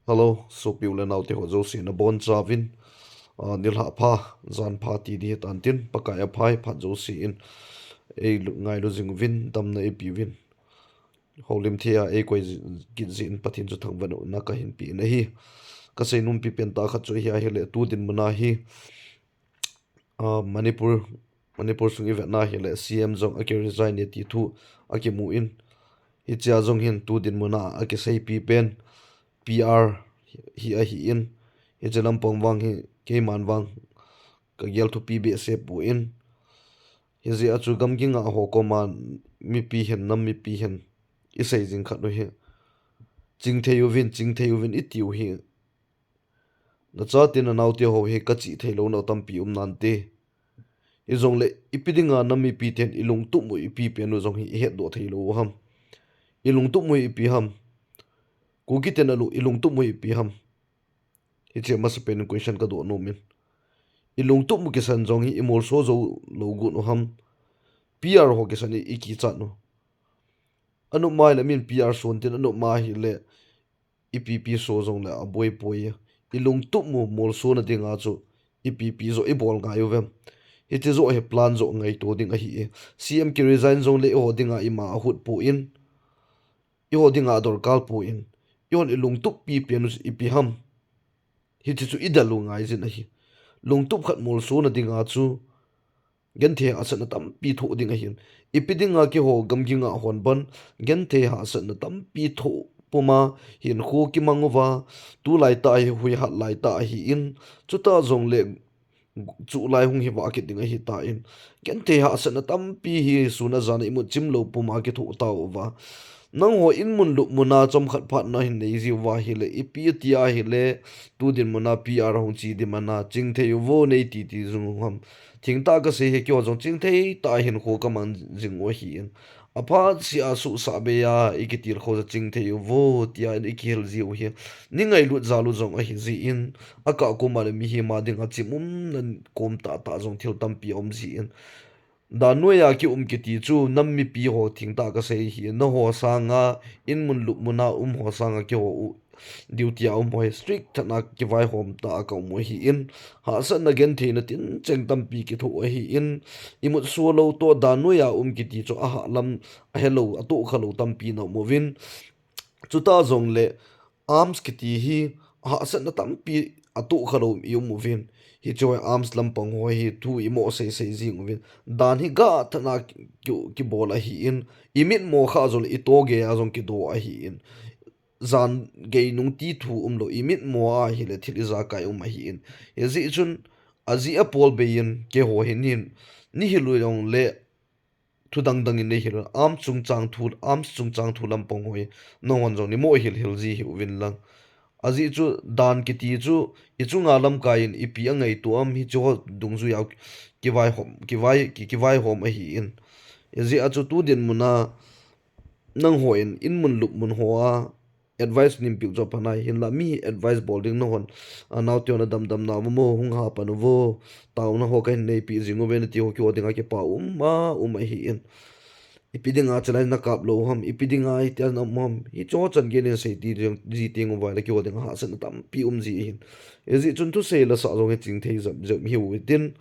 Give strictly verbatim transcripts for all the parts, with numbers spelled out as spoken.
Hello, sopi u le nao te ho jouse nabonchauvin, ah, nilhah pha, jan pha ti ding hitan tin, Pakai aphai phat jouse in, ei lu-, ngailu jing uvin, damna eipeuvin. Houlim thei a eikoi ji-, kit jeh in Pathen chu thangvahna kahin pe in ahi. Kasei nom pipen tah khat chu ahi ahile, tu dinmun a hi, ah, Manipur, Manipur sung ivet na hile, C M jong akiresign e ti thu akimu in. Hichea jong hin tu dinmun a akiseipi pen P R hi ahi in. Hiche lampang vang hi, keiman vang kagel thupi behseh poi. Hijeh a chu gamgi ngah ho koma mipi hin, nam mipi hin, isei jing khat u hi, chingthei uvin, chingthei uvin itiu hi, nachate nanao te ho hi kachih thei louna tampi um nante. Hijongle ipi dinga nam mipi ten ilungtup u ipi pen u jong hi ihetdoh thei lou u ham? Ilungtup u hi ipi ham? Kuki ten alu ilungtup u hi ipi ham? Hiche masapen in question kadoh nom in. Ilungtup u kisan jong hi imolso jou lou got u ham? P R ho kisan i, ikichat u. Anop ma hile min P R son tin, anop ma hile ipi ipi so jongle aboi poi. Ilungtup u molsona dinga chu ipi ipi joh ibol ngai uvem? Hiche joh hi plan joh ngaito ding ahi e. C M kiresign jongle eiho dinga ima ahut poi. Eiho dinga adorkar poi. Eihon ilungtup pi pen u ipi ham? Hiche chu idel u ngai jin ahi. Lungtup khat molsona dinga chu genthei hahsatna tampi thoh ding ahin. Ipi dinga keiho gamgi ngah hon ban genthei hahsatna tampi thoh puma hinkho kimang uva, tulai tah hi huihat lai tah ahi in, chutah jongle chuh lai hung hi vah kit ding ahitan, genthei hahsatna tampi hi sun a jan a imut chim lou puma kithoh tauva. Nangho in mun lup mun a chomkhat phat nahin nei jiuva ahile, ipi tia ahile, tu dinmun a P R hung che ding man a, chingthei uvo nei titi jing u ham? Thengtah kasei hi, keiho jong chingthei tah a hinkho kamang jing u ahin. Aphat sea suhsah bei a ikitilkhou jeh a chingthei uvo tia in ikihil jiu hi, ni ngailut jal u jong ahi jeh in, akah koma le mihem a dinga chim umna kom tahtah jong thil tampi aum jeh in, dan noiya kium kiti chu nam mipi ho thengtah kasei hi, nangho sanga, in mun lup mun a um ho sanga keiho u, duty a um ho hi strict tah a kivaihom tah a kaum u ahin, hahsatna gentheina tincheng tampi kithoh ahin, imut so lou toh dan noiya um kiti chu ahahlam, ahelou, atohkha lou tampi ana um uvin. Chutah jongle arms kiti hi hahsatna tampi atohkha lou ium uvin. Hiche ho arms lampang ho hi thu imo seisei jing uvin. Dan hi gah tah a ki, ki, kibol ahin, imitmo kha jongle itoh gei a jong kidoh ahin. Jan gei nung ti thu umlou, imitmo ahile thil ijakai um ahin. Hijeh chun, ajeh apol bei in keiho hin hin, neihil u jongle, thu dangdang in neihil un, arms chungchang thu, arms chungchang thu lampang ho hi nanghon jong neimo hilhil ji hih uvin lang. Ajeh chu dan kiti chu ichunga lamkai in ipi angaito am, hiche ho dungjuiya kivaihom, kivai, ki, kivaihom ahin. Hijeh a chu tu dinmun a nanghon in mun lup mun ho a advice neipeuvin chu apha nai, hinla mi advice bol ding nanghon, a, naote hon adamdam nauva mo, hung hapan uvo, taona ho kahin neipi jing uve nati ho keiho dinga kipa um a um ahin. Ipi dinga chelai nakap lou ham, ipi dinga hitia naum ham, hiche ho chan gei in sei ti jing, ji teng uva ahile keiho dinga hahsatna tampi um ji ahin. Hijeh chun thusei lasah jong hi chingthei jep jep hiu hitin,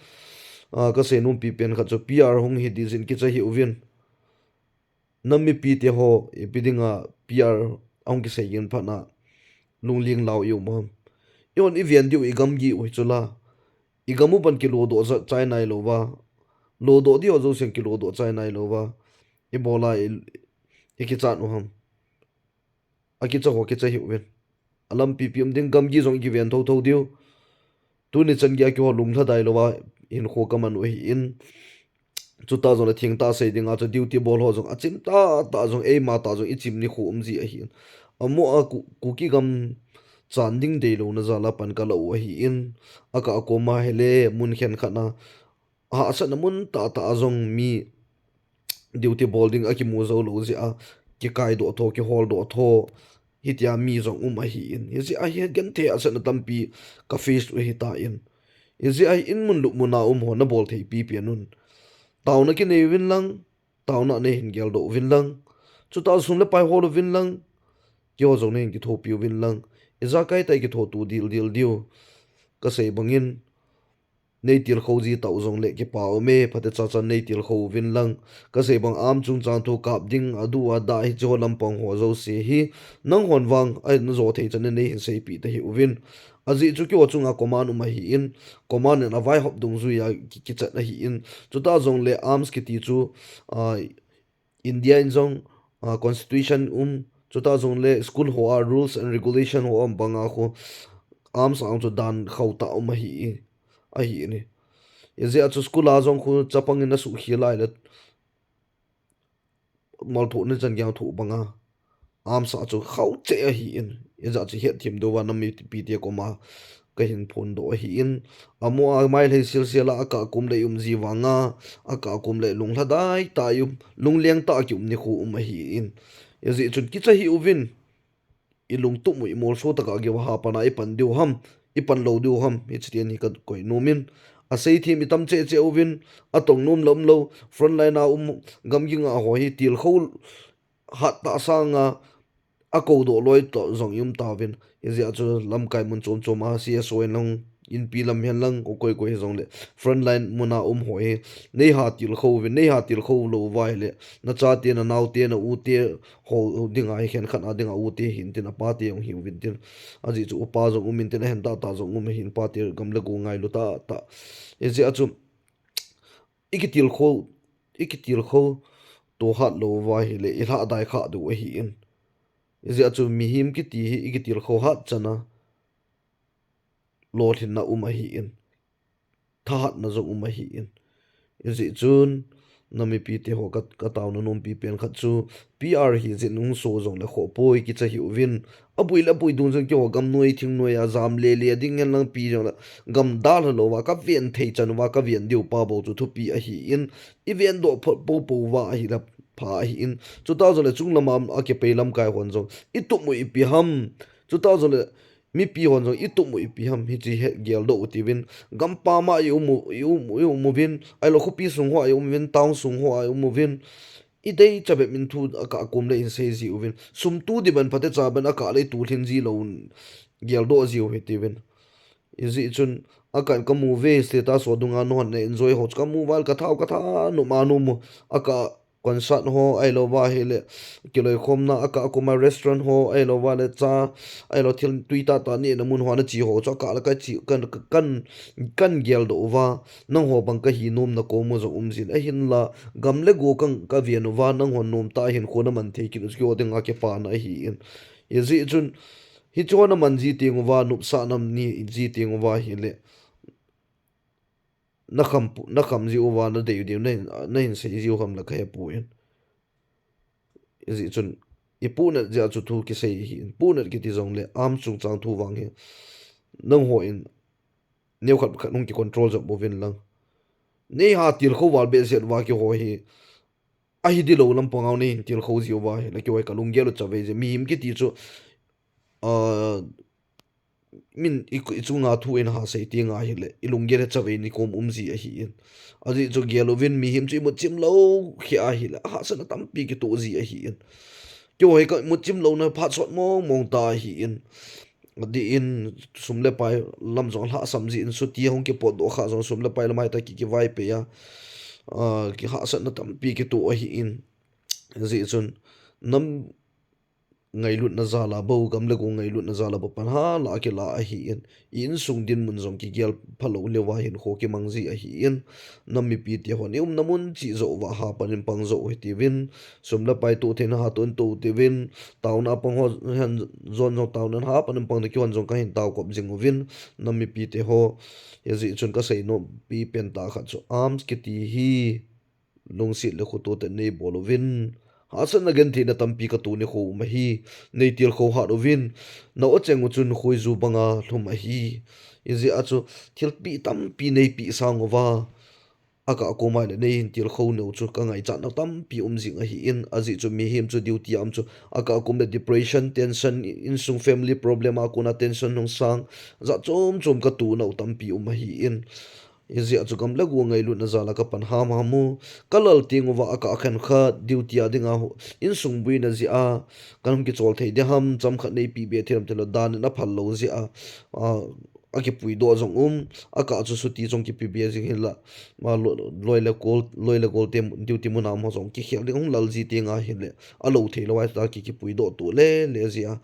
a, kasei nom pipen khat chu P R hung hi ding jeh in kicha hih uvin. Nam mipi te ho, ipi dinga P R ahung kisei gin phat na, lungling lau ium ham? Eihon iven diu igamgi u hi chu la, igam u ban kilodoh ja chai nailouva, lodoh diu ho jousen kilodoh chai nailouva, ibola i, ikichat u ham? Akicha ho kicha hih uvin. Alampi pi um ding, gamgi jong ikiven thotho diu. Tuni chan geiya keiho lunglhadai louva hinkho kaman u ahin. Chutah jongle thengtah sei dinga chu duty bol ho jong achim tahtah jong, eima tah jong ichim nikho um ji ahin. Amaho a Ku, Kuki gam chan ding deilouna jal a pan kala u ahin. Akah koma ahile mun khenkhat na, hahsatna mun tahtah a jong mi duty bol ding akimu jou lou jeh a, kikaidoh tho, kiholdoh tho, hitia mi jong um ahin. Hijeh a hi genthei hahsatna tampi ka face u ahitan. Hijeh a hi in mun lup mun a um ho nabol thei pipen un, taona kinei uvin lang, taona neihin geldoh uvin lang, chutah sum le pai hol uvin lang, keiho jong nei kithopi uvin lang. Ijakai tah kithotu dildil diu. Kasei bangin, nei tilkhou ji tau jongle kipa ume, phatecha chan nei tilkhou uvin lang. Kasei bang arms chungchang thu kap ding, adu ada hiche ho lampang ho jouse hi, nanghon vang, a, najo thei chan nei hin seipeh tahih uvin. Ajeh chu keiho chunga command um ahin, command in avaihop dungjuiya ki, kichat ahin. Chutah jongle arms kiti chu, a, India in jong, a, constitution um, chutah jongle school hoa rules and regulation ho um banga khu arms ang chu dan khauh tah um ahi, ahi ni. Hijeh a chu school a jong khu chapang in asuhkhel lai le molthoh na chan geiya thoh banga arms a chu khauh cheh ahin. Hijeh a chu hetthem diuva nam mipite koma kahin phondoh ahin. Amaho a mailhei silsel a akah kum le i um ji vanga, akah kum le lunglhadai tah i um, lungleng tah a ki um nikho um ahin. Hijeh chun kicha hih uvin, i lungtup u i molso tah a geiya hapan a i pan diu ham, i pan lou diu ham, hiche teni kakoi nom in. Aseithem i tam cheh cheh uvin, atong nom lou um lou, frontline a um gamgi nga ho hi tilkhou hat tah sanga, akoudoh loi toh jong i um tauvin. Hijeh a chu lamkai mun chom chom a C S O in lang, inpi lam hihen lang, koi koi hijongle, frontline mun a um ho hi, nei ha tilkhou uvin, nei ha tilkhou lou uva ahile, nachate, nanaote, na ute ho dinga hi khenkhat a dinga ute hintin, apate jong hiuvin tin. Ajeh chu upa jong um intin, ahen tah tah jong um ahin, pate gam le go ngailu tah tah. Hijeh a chu, i kitilkhou, i kitilkhou to hat lou uva ahile, i lhadai kha diu ahin. Hijeh a chu mihem kiti hi i kitilkhou hat chan a lolhinna um ahin, thahatna jong um ahin. Hijeh chun, nam mipite ho ka, ka taona nompi pen khat chu, P R hi jeh in hung so jongle khoh poi, kicha hih uvin. Abul le abul dungjuiya keiho gam noi thing noi a jam le le ding hen lang pi jongle, gam dalha louva, ka ven thei chan uva, ka ven diu pa bou chu thupi ahin, i vendoh phot poupou uva ahile pha ahin. Chutah jongle chunglam a, akipei lamkai hon jong, i tup u ipi ham. Chutah jongle mipi hon jong i tup u ipi ham, hiche hi geldoh u tivin. Gampam a i um u, i um, i um uvin. Ahilou khopi sung hoa i um uvin, town sung hoa i um uvin. I dei chabep in thu akah kum le hin sei ji uvin. Sum tu ding ban phatecha ban akah le i tu lhin ji lou un geldoh ji u hitiuvin. Hijeh chun, akah in kamu ve, status ho dunga nahon na enjoy ho chu kamu val, ka thau, ka tha, nom a nom u. Akah concert ho, ahilouva ahile, kiloikhomna, akah akoma restaurant ho, ahilouva le cha, ahilou thil twi tah tah nehna mun hoa nache ho chu, akah le kache, kan, kan, kan geldoh uva, nangho bang kahi nomna kom u jong um jin, ahinla, gam le go ka, ka ven uva, nanghon nomtah a hinkho naman thei kit u chu keiho dinga kipana ahin. Hijeh chun, hicheho naman ji teng uva, nopsahna nei ji teng uva ahile, nakham pu-, nakham ji uva, nadei u diu, nahin, nahin sei ji u ham le kahepoi. Hijeh chun, i puhnat jeh a chu thu kisei ahin, puhnat kiti jongle, arms chungchang thu vang hi, nanghon, neokhat khat hung kicontrol jop uvin lang. Nei ha tilkhou val behseh uva keiho hi, ahi ding lou lampang a nei hin tilkhou ji uva ahile, keiho hi kalunggel u chavei jeh, mihem kiti chu, a, min i, i chunga thu in ha sei teng ahile, i lunggel hi chavei nikom um ji ahin. Ajeh chu gel uvin, mihem chu imut chim lou kheh ahile, ahahsatna tampi kitoh ji ahin. Keiho hi ka imut chim louna phat sot mong mong ta ahin. Adeh in, sum le pai lam jong lhahsam ji in, chuti hung kipotdoh kha jong sum le pai lam a hita ki, kivaipe a, a, kihahsatna tampi kitoh ahin. Hijeh chun, nam ngailutna jal a bou, gam le go ngailutna jal a bou pan hala kila ahin, i insung dinmun jong kigel phalou leuva hinkho kimang ji ahin, nam mipite hon i umna mun cheh joh uva hapan in pang joh u hitiuvin, sum le pai toh theina hatoh in toh u tiuvin, taona pang ho hen jon jong taona hapan in pang ding, keihon jong kahin taokop jing uvin, nam mipite ho, hijeh chun kasei nompi pen tah khat chu arms kiti hi, lungset le khoto tah in nei bol uvin. Hahsatna gentheina tampi katoh nikho um ahi, nei tilkhou hat uvin. Na o cheng u chun khoiju banga lhum ahi. Hijeh a chu thilpeh tampi nei peh sang uva, akah koma le nei hin tilkhou nau chu kangaichatna tampi um jing ahin, ajeh chu mihem chu duty a um chu akah kom le depression, tension, insung family problem a kona tension hung sang, jat chom chom katoh nau tampi um ahin. Hijeh a chu gam le go ngailutna jal a kapan ham ham u. Kalal teng uva akah khenkhat duty a dinga ho, insung buina jeh a, kan hung kichol thei ding ham, chomkhat neipi be thei ham tilou, dan in aphal lou jeh a, a, akipuidoh jong um, akah chu chuti jong kipe be jing hinla, ma lo-, loi le gol, loi le gol te duty mun a um ho jong kikhel ding hung lal ji teng ahile, alou thei lou a, ta ki, kipuidoh to le, le jeh a,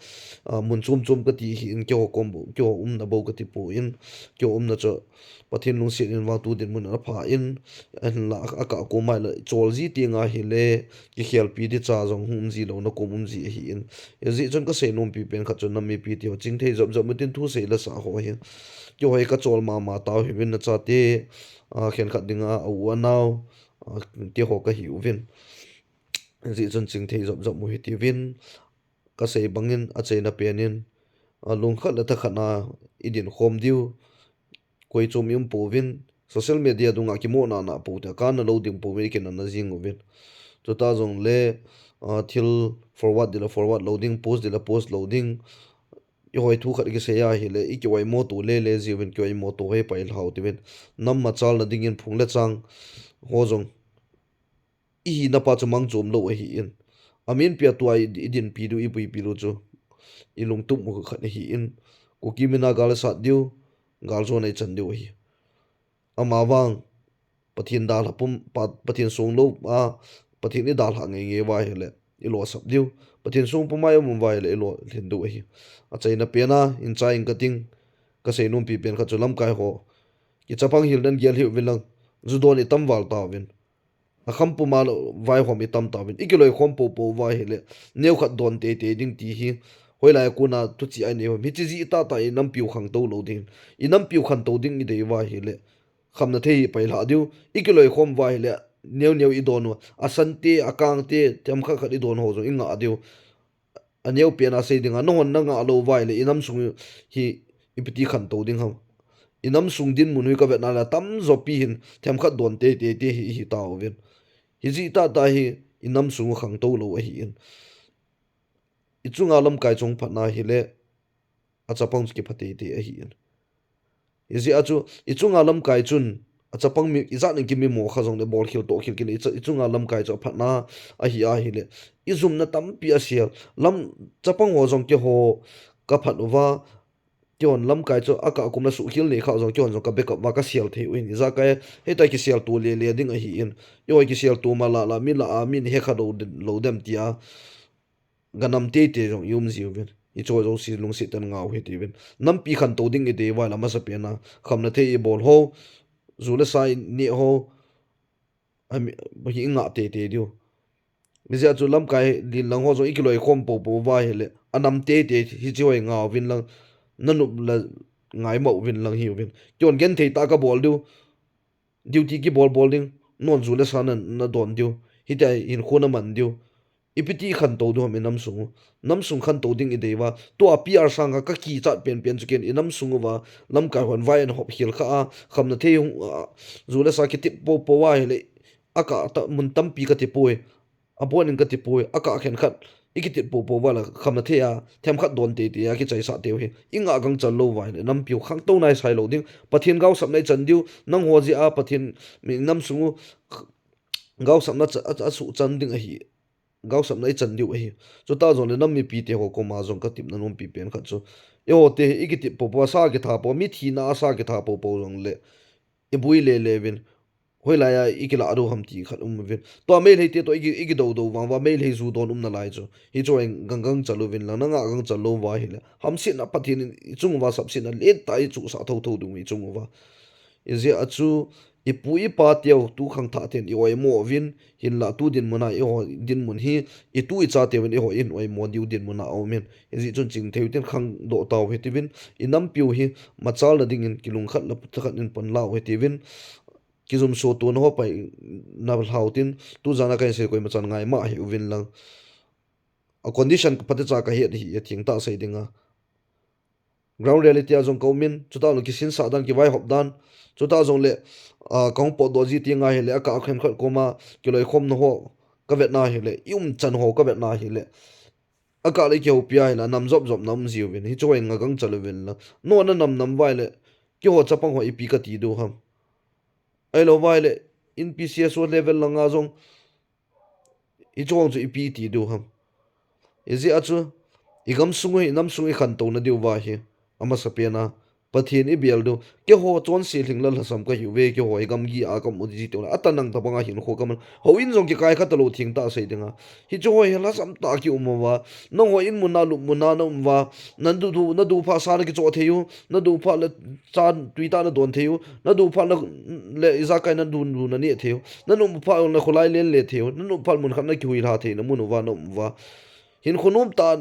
a, mun chom chom kati hi in, keiho kom bou, keiho umna bou kati poi, keiho umna chu Pathen lungset in vang tu dinmun in apha in, ahinla a, akah kom a le chol ji teng ahile, kikhelpi ding cha jong hung um ji lou, na kom um ji ahi in. Hijeh chun kasei nompi pen khat chu nam mipi teho chingthei jop jop u tin thusei la sa ho hi. Keiho hi kachol mama tau hiuvin nachate, a, khenkhat dinga a u a nao, a, teho kahi uvin. Hijeh chun chingthei jop jop u hitiuvin. Kasei bangin achaina pen in, a, lungkhat le thakhat na idin khom diu. Koi chom i um pouvin, social media dunga kimo nana pou te, kana lou ding pouvin, ikinana jing uvin. Chuta jongle, a, thil forward ding le forward lou ding, post ding le post lou ding. Ihoi thu khat ikisei ahile, ikioi mo to le le jiuvin, kioi mo to hei pai lhau tiuvin. Nam machalna dingin phung le chang ho jong ihina pa chu mang chom lou ahi in. Amin pia tua i, idinpi diu, ipuipi diu chu ilungtup u khat ahi in. Kuki mina gal sat diu, gal jona ichan diu ahi. Amavang, Pathen dalha pum, pa, Pathen sung lou, a, Pathen idalha ngei ngei uva ahile, ilosap diu. Pathen sung puma i um uva ahile, ilolhin diu ahi. Achaina pen a, incha in kating, kasei nompi pen khat chu lamkai ho. Kichapang hil nan gel hih uvin lang, ju don itam val tauvin. Akham puma vaihom itam tauvin. Ikiloikhom popo uva ahile, neokhat don teitei ding ti hi. Hoilai a kona thuchih a inei u ham. Hiche jeh tah tah a inampiu khangtou lou ding. Inampiu khantou ding idei uva ahile, khamna thei hi pailha diu. Ikiloikhom uva ahile, neo neo idon u. Asan te, akang te, themkhat khat idon ho jong ingah diu. Aneo pen a sei dinga, nahon nangah lou uva ahile, inam sung hi ipiti khantou ding ham. Inam sung dinmun hi kavetna le tamjo pi hin, themkhat don teitei te hi, hitauvin. Hijeh tah tah hi, inam sung u khangtou lou ahi in. Ichunga lamkai chung phatna ahile, achapang chu kipha teitei ahi in. Hijeh a chu, ichunga lamkai chun, achapang mi, ijat in kimimo kha jongle bolkhel tohkhel kile, icha-, ichunga lamkai chu aphatna ahi ahile, ijumna tampi asel. Lam, chapang ho jong keiho kaphat uva, keihon lamkai chu akah kum la suhkhel nei kha jong keihon jong ka backup uva kasel thei u ahin. Ijakai, hitia kisel to le le ding ahi in. Ihoi kisel to ma la la, mi la a, min hekha lou dem tia. Ganam teitei jong i um jiuvin. Hicheho jouse lungset tah in ngah u hitiuvin. Nampi khantou ding idei uva ahile amasapen a, khamna thei ibol ho, ju le sa ineh ho, ami, hi ingah teitei diu. Hijeh a chu lamkai lin lang ho jong ikiloikhom popo uva ahile, anam teitei hicheho hi ngah uvin lang, nanop le ngaimo uvin lang hiuvin. Keihon genthei tah kabol diu. Duty kibol bol ding, non ju le sa na, nadon diu. Hitia hinkho naman diu. Ipiti khantou diu ham inam sung u. Nam sung khantou ding idei uva. Tua P R sanga kakichat penpen chu ken inam sung uva. Lamkai hon vai an hop khel kha a. Khamna thei hung a. Ju le sa kitep popo uva ahile. Akah ta mun tampi kati poi. Abon in kati poi. Akah khenkhat. Ikitep popo uva ahile. Khamna thei a. Themkhat don teitei a. Kichaisah teu hi. Ingah gangchal lou uva ahile. Nampiu khangtou naisai lou ding. Pathen gaosapna ichan diu. Nangho jeh a Pathen mi nam sung u. Gaosapna cha, a, asuhchan ding ahi. Gaosapna ichan diu ahi. Chuta jongle nam mipi teho koma jong katepna nompi pen khat chu. Eiho te hi ikitep popo, asa kitha po, mi thina asa kitha popo jongle. Ibui le le uvin. Hoilai a ikilah diu ham ti khat um uvin. Tua Meitei te toh iki, ikidou dou vang uva Meitei ju don um nalai chu. Hichu in gang gangchal uvin lang, nangah gangchal lou uva ahile. Hamsetna Pathen in ichung uva sapsetna lentah a ichuhsah thotho diu ichung uva. Hijeh a chu, ipu ipa teu tu khangthah ten i oimo uvin, hinlah tu dinmun a eiho dinmun hi, itu icha teuvin eiho in oimo diu dinmun a aum in. Hijeh chun chingthei u tin khangdoh tau hitiuvin, inampiu hi machalna dingin kilungkhat le thakhat in panla u hitiuvin, kijumso tona ho pai nalhau tin, tujan a kahin sei koima chan ngaimo ahiuvin lang. A condition phatecha kahet ahi, atheng tah sei dinga. Ground reality a jong ka um in, chutah jong kisinsah dan, kivaihop dan, chutah jongle, ah, kahung potdoh ji teng ahile, akah khenkhat koma, kiloikhomna ho, kavetna ahile, i umchan ho kavetna ahile, akah le kihoupi ahile, anam jop jop na um jiuvin, hichu in ngah gangchal uvin lang. Nona nam nam uva ahile, keiho chapang ho ipi kati diu ham. Ahilou vai le, in P C S O level langa jong, hichu hung chu ipi ti diu ham. Ijeh a chu, igam sung u hi, inam sung u ikhantouna diu va hi. Amasapen a, Pathen ibel diu. Keiho chonse lhing lal lhasam kahiuve, keiho hi gamgi a kamu ji teu le. Ata nang tabanga hinkho kaman. Houin jong kikai kha talou thengtah sei dinga. Hichu ho hi lhasam tah kium uva. Nangho in muna, lup muna naum uva. Nadu, nadu phat sa nakichoh thei u. Nadu phat le cha tuitah nadon thei u. Nadu phat le ijakai nadu, nadu naneh thei u. Nanop phat le kholai len le thei u. Nanop phat mun khat nakihuilha theina mun uva naum uva. Hinkho nomtah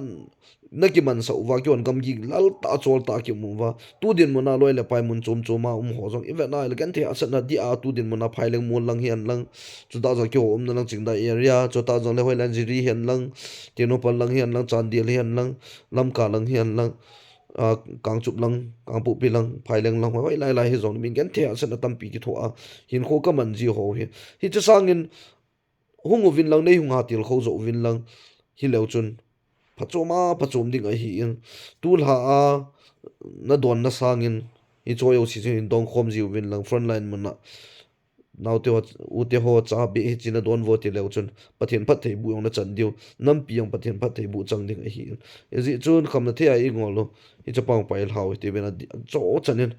nakimansah uva, keihon gamgi lal tah chol tah kium uva. Tu dinmun a loi le pai mun chom chom a um ho jong ivet na le genthei hahsatna dia tu dinmun a Phaileng mol lang hihen lang. Chutah jong keiho umna lang Chingdai area, chutah jong le hoilang Jiri hihen lang, Tengnoupal lang hihen lang, Chandel hihen lang, Lamka lang hihen lang, ah, Kangchup lang, Kangpokpi lang, Phaileng lang, hoi, hoi lai lai hi jong min genthei hahsatna tampi kithoh a. Hinkho kaman ji ho hi. Hiche sangin hung uvin lang, nei hung ha tilkhou jo uvin lang. Hileu chun phachom a, phachom ding ahin. Tulha a nadon na sangin, hiche jouse chun hin dongkhom ji uvin lang, frontline mun a. Naote ho, ute ho cha beh hiche nadon uvo tileu chun, Pathen phattheiboh jong nachan diu, nampi jong Pathen phattheiboh chang ding ahin. Hijeh chun khamna thei a ingol u, hiche pang pai lhau hite uvin adi, ajo chan in.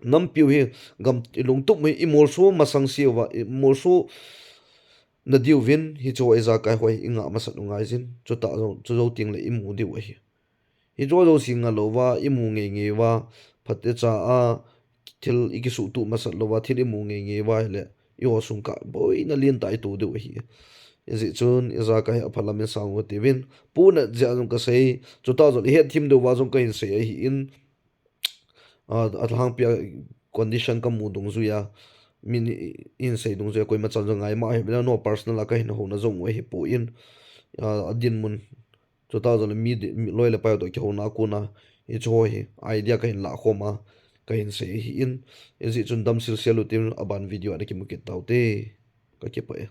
Nampiu hi gam ilungtup u hi imolso masang se uva, imolso nadiuvin, hiche ho ijakai ho hi ingah masat u ngaijin, chutah jong, chu jou teng le imu diu ahi. Hiche ho jouse ngah louva, imu ngei ngei uva, phatecha a, thil ikisuhtuh masat louva, thil imu ngei ngei uva hile, eiho sung kah boina lentah ito diu ahi. Hijeh chun, ijakai hi aphalam in sang u hite uvin, punat jeh a jong kasei, chutah jong ihetthem diuva jong kahin sei ahin, ah, alhangpi a condition kamu dungjuia, min i, ihin sei dungjuia, koima chan jong ngaima ahi, mina no personal a kahin houna jong u ahipoi, ah, adinmun, chutah jong le mi di, mi loi le pai toh kihouna a kona, hiche ho hi idea kahin lahkhom a, kahin sei ahin, hijeh chun damsel sel u tin aban video a nakimu kit taute, kakipah e.